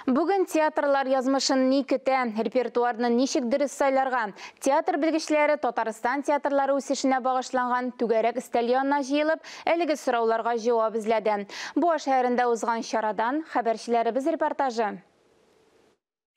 Бүген театрлар язмышын ни көтә, репертуарны ничек дөрес сайларга? Театр белгечләре Татарстан театрлары үсешенә багышланган түгәрәк өстәл янына җыелып, әлеге сорауларга җавап эзләде. Буа шәһәрендә узган чарадан хәбәрчеләребез репортажы.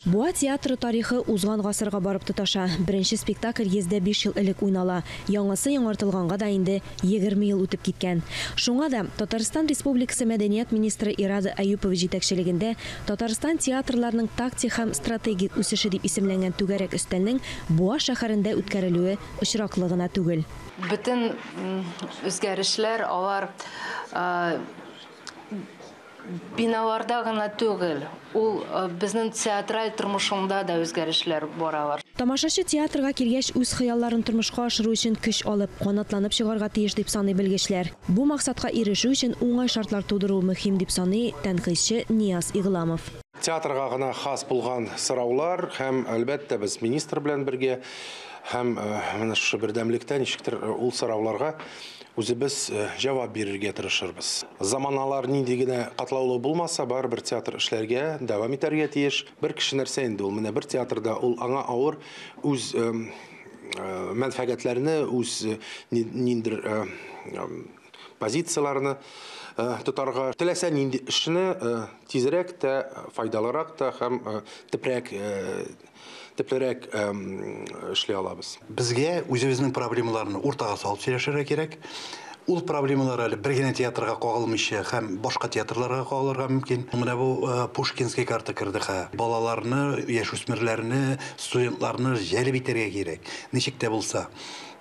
Буа театры тарихы узган гасырга барып тоташа. Беренче спектакль 105 ел элек уйнала. Яңасы яңартылганга да инде 20 ел үтеп киткән. Шуңа да Татарстан Республикасы мәдәният министры Ирада Әюпова җитәкчелегендә Татарстан театрларының тактик һәм стратегик үсеше дип исемләнгән түгәрәк өстәлнең Буа шәһәрендә үткәрелүе очраклы гына түгел. Бөтен үзгәрешләр алар биналарда гына түгел, ул безнең театраль тормышында да үзгәрешләр баралар. Тамашачы театрга килгәч үз хыялларын тормышка ашыру өчен көч алып, канатланып чыгарга тиеш дип саный белгечләр. Бу максатка ирешү өчен уңай шартлар тудыру мөһим дип саный тәнкыйтьче Нияз Игламов. Театрга гына хас булган сораулар һәм әлбәттә без министр белән бергә һәм менә шушы бердәмлектә ничектер ул сорауларга үзебез җавап бирергә тырышырбыз. Заманалар нинди генә катлаулы булмаса, барыбер театр эшләргә дәвам итәргә тиеш. Бер кеше нәрсә инде ул, менә бер театрда ул аңа авыр үз мәнфәгатьләрне, үз ниндидер позицияләрне тотарга. Теләсә нинди эшне тизрәк тә, файдалырак та һәм төплерәк эшли алабыз. Безгә үзебезнең проблемаларны уртага салып сөйләшергә кирәк. Ул проблемалар әле бер генә театрга кагылмыйча һәм башка театрларга кагылырга мөмкин. Менә бу Пушкинский карта керде хә. Балаларны, яшүсмерләрне, студентларны җәлеп итәргә кирәк. Ничек тә булса.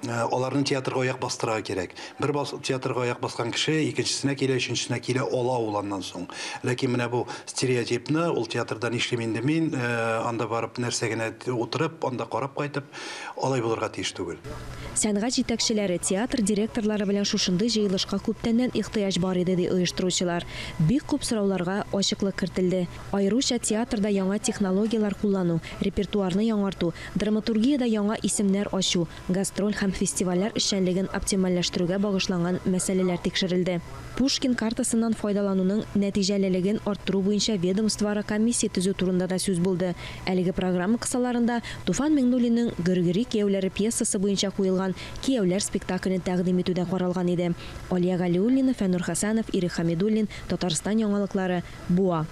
Аларны театрга аяк бастырырга кирәк. Бер театрга аяк баскан кеше икенчесенә килә, өченчесенә килә ала ул аннан соң. Ләкин менә бу стереотипны, ул театрда нишлим инде мин, анда барып нәрсә генә утырып, анда карап кайтып, алай булырга тиеш түгел. Сәнгать җитәкчеләре, театр директорлары белән шушындый җыелышка күптәннән ихтыяҗ бар иде, ди оештыручылар. Бик күп сорауларга ачыклык кертелде. Аеруча театрда яңа технологияләр куллану, репертуарны яңарту, драматургиядә яңа исемнәр ачу, гастроль һәм фестивальләр эшчәнлеген оптимальләштерүгә багышланган мәсьәләләр тикшерелде. Пушкин картасыннан файдалануның нәтиҗәлелеген арттыру буенча ведомствоара комиссия төзү турында да сүз булды. Әлеге программа кысаларында Туфан Миңнуллинның Гөргөри кияүләре пьесасы буенча куелган Кияүләр спектаклен тәкъдим итү дә каралган иде. Алия Галиуллина, Фәнур Хәсәнов, Ирек Хамидуллин, Татарстан яңалыклары, Буа.